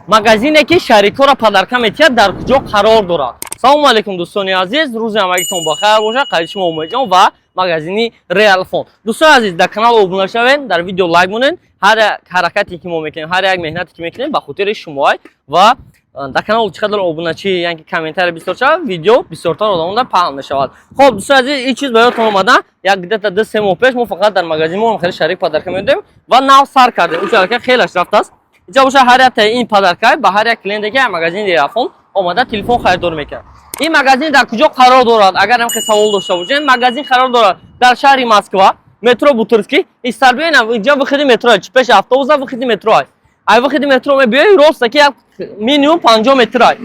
Магазине, ки шарикҳоро подарка метиҳад, дар куҷо қарор дорад? Салому алейкум, дӯстони азиз, рӯзи ҳамагитон бахайр бошад. Қайди шумо Умедҷон ва магазини Реалфон. Дӯстони азиз, дар канал обуна шавед, дар видео лайк монед. Ҳар як ҳаракате, ки мо мекунем, ҳар як меҳнате, ки мекунем, ба хотири шумоай. Ва дар канал чӣ қадар обуначӣ, яъне ки комментарий бисёр шавад, видео бисёртар одамонда паҳн мешавад. Хоб, дӯстони азиз, ин чиз ба ёдтон омада, як где-то 2-3 моҳ пеш мо фақат дар магазин мо хеле шарик подарка медодем ва нав сар кардем. Ӯ шарика хелаш рафтааст. Инҷа боша, ҳар якта ин подарка ба ҳар як клиенте, ки магазини Реалфон омада телефон харидорӣ мекунад. Ин магазин дар куҷо қарор дорад? Агар ҳам савол дошта бошед, магазин қарор дорад дар шаҳри Москва, метро Бутырский. Истарбиёна, инҷа выходи метро, чи пеши автобуса выходи метро. Ай выходи метро мебиёи, роста ки як минимум 50 метр, ай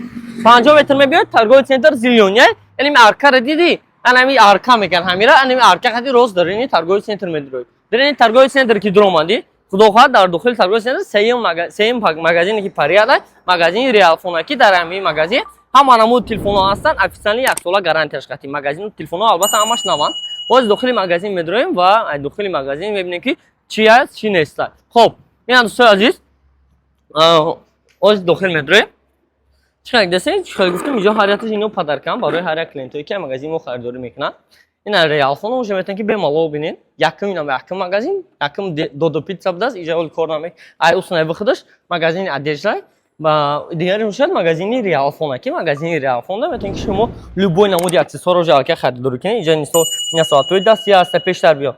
50 метр мебиёи, торговый центр Зелёный. Яъне аркара дидӣ, анами арка мекан ҳамира, анами арка хади рост дар ини торговый центр медирои. Дар ини торговый центр ки дуромадӣ, худо хоҳад, дар дохили торговый центр сеюм магазине, ки парияда, магазини Реалфона, ки дар ҳамин магазин ҳама намуди телефонҳо ҳастанд, официально яксола гарантияш қатӣ магазину телефонҳо, албатта, ҳамаш наванд. Боз дохили магазин медроем ва дохили магазин мебинем, ки чи аст, чи нест. Хоб, ина, дӯстои азиз, оз дохил медроем. Чӣ хеле десем, чӣ хеле гуфтем, инҷо ҳар якташ ино подаркам барои ҳар як клиентое, ки магазини мо харидорӣ мекунанд. Ина Реалфон уже метавонед, ки бемалол бинед. Якум инам, якум магазин, якум Додо Пицца будааст, иҷа оли кор намек. Ай усунай выходаш магазини одежда ва дигаре бошад магазини Реалфона, ки магазини Реалфонда метавонед, ки шумо любой намуди аксессуарро уже аллакай харидорӣ кунед. Инҷа мисол ина соатҳои дастӣ ҳаста, пештар биё.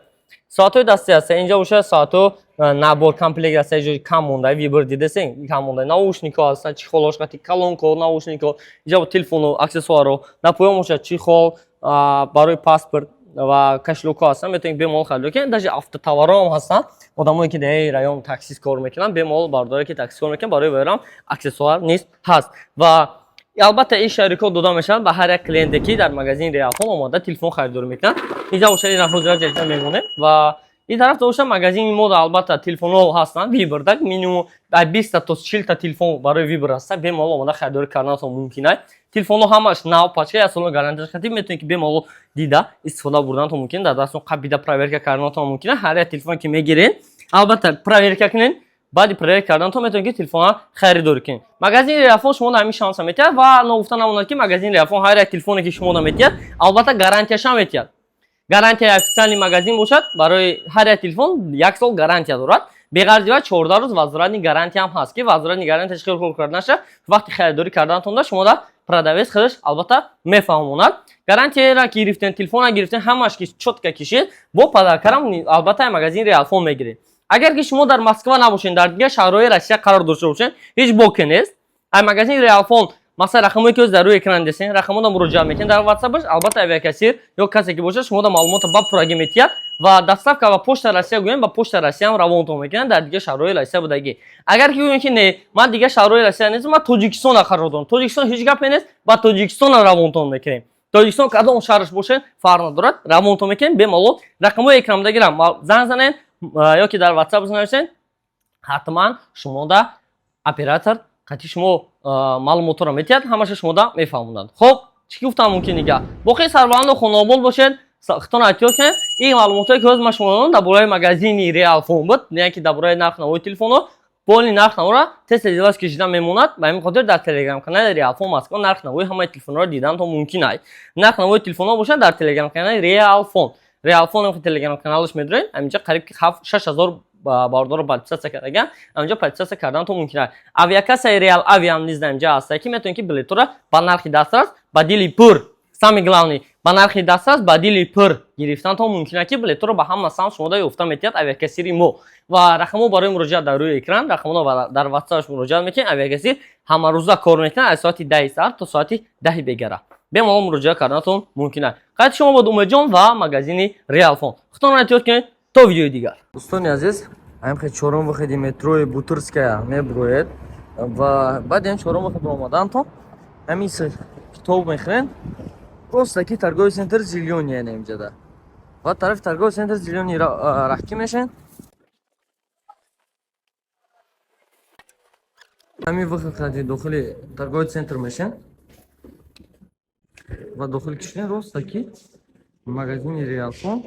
Соатҳои дастӣ ҳаста, инҷа бошад соатҳо набор комплект ҳаста, инҷо кам монда, выбор дидесен, кам монда. Наушникҳо ҳастанд, чехолош қати, колонко, наушникҳо, инҷа бо телефону, аксессуарро. Дар поён бошад чехол барои паспорт ва кошелёкҳо ҳастанд, метавонед бемалол харидорӣ кунед. Даже автотоварҳо ҳам ҳастанд. Одамое, ки дар район таксист кор мекунанд, бемалол бардоре, ки такси кор мекунанд, барои вайрам аксессуар низ ҳаст. Ва албатта, ин шарикҳо дода мешаванд ба ҳар як клиенте, ки дар магазини Реалфон омода телефон харидорӣ мекунанд. Инҷа бошад, ина ҳозира ҷарида мемонем ва ин тараф бошад магазини мо. Албатта, телефонҳо ҳастанд, выборда минимум 20-та то 40-та телефон барои выбор ҳастанд, бемалол омода харидорӣ карданатон мумкин аст. Телефонҳо ҳамаш нав, пачка, як сола гарантияш қатӣ, метавонед, ки бемалол дида истифода бурданатон мумкин, дар дастон қабида проверка карданатон мумкин аст. Ҳар як телефоне, ки мегиред, албатта, проверка кунед. Баъди проверка карданатон метавонед, ки телефонро харидорӣ кунед. Магазини Реалфон шумо ҳамин шанса метиҳад. Ва ногуфта намонад, ки магазини Реалфон ҳар як телефоне, ки шумо метиҳад, албатта, гарантияшам метиҳад. Гарантияи официальный магазин бошад, барои ҳар як телефон як сол гарантия дорад. Беғарзи ва 14 рӯз возвратный гарантия ҳам ҳаст, ки возвратный гарантия хеле хуб карда наша, вақти харидорӣ карданатонда шумо да продавец худаш, албатта, мефаҳмонад. Гарантияро ки гирифтен, телефонро гирифтен, ҳамаш ки чётко кишид, бо подаркарам, албатта, магазини Реалфон мегиред. Агар ки шумо дар Москва набошед, дар дигар шаҳрҳои Россия қарор дошта бошед, ҳеҷ боке нест. Ай магазини Реалфон, масалан, рақамое, ки дар рӯи экран десен, рақамода муроҷиат мекунед дар ватсапаш, албатта, авиакассир ё касе ки бошад, шумода маълумота ба пуррагӣ метиҳад. Ва доставка ба Почта Россия гӯем, ба Почта Россияам равонтон мекунанд дар дигар шаҳрҳои Россия будагӣ. Агар ки гӯем, ки не, ман дигар шаҳрҳои Россия нестам, ман Тоҷикистона қарор дорам, Тоҷикистон ҳеҷ гапе нест, ба Тоҷикистона равонтон мекунем. Тоҷикистон кадом шаҳраш бошед, фарқ надорад, равонтон мекунем бемалол. Рақамҳои экранмдагирам занг занед ё ки дар ватсап нависед, ҳатман шумода оператор қатъи шумо маълумотҳоро метиҳад, ҳамаша шумода мефаҳмонад. Хоб, чӣ гуфтам мумкин дига? Боқӣ сарбаланду хонаобод бошед, хитона эҳтиёт кунед. Ин маълумотҳое, ки ҳозир ман шумо додам, дар бораи магазини Реалфон буд, не ки дар бораи нарх навои телефонҳо. Поли нарх навора тез тез кишида мемонад. Ба ҳамин хотир дар телеграм канали Реалфон Москва нарх навои ҳамаи телефонҳоро дидантон мумкин аст. Нарх навои телефонҳо бошад дар телеграм канали Реалфон. Реалфон телеграм каналаш медоред, ҳаминҷа қариб ки 6000 бародаро подписаться кардаган, ҳаминҷо подписаться карданатон мумкин аст. Авиакассаи Реал Авиам низ дар инҷа ҳаста, ки метавонед, ки билетҳоро ба нархи дастрас, ба дили пур, самый главный, ба нархи дастрас, ба дили пур гирифтантон мумкин аст, ки билетҳоро ба ҳама самт шумода ёфта метиҳад авиакассири мо. Ва рақамҳо барои муроҷиат дар рӯи экран, рақамҳо дар ватсапаш муроҷиат мекунед. Авиакассир ҳамарӯза кор мекунад аз соати 10-и саҳар то соати 10-и бегара, бемалол муроҷиат карданатон мумкин аст. Қайди шумо буд Умедҷон ва магазини Реалфон. Худтонро эҳтиёт кунед, то видеои дигар. Дӯстони азиз, ҳамин чорум выходи метрои Бутырская мебуроед ва баъди ҳам чорум выход омадантон, ҳамин китоб мехӯрен, просто ки торговый центр Зелёный, яъне инҷада ва тарафи торговый центр Зелёный раҳкӣ мешен. Ҳамин выход хади дохили торговый центр мешен ва дохили кишен, роста ки магазини Реалфон.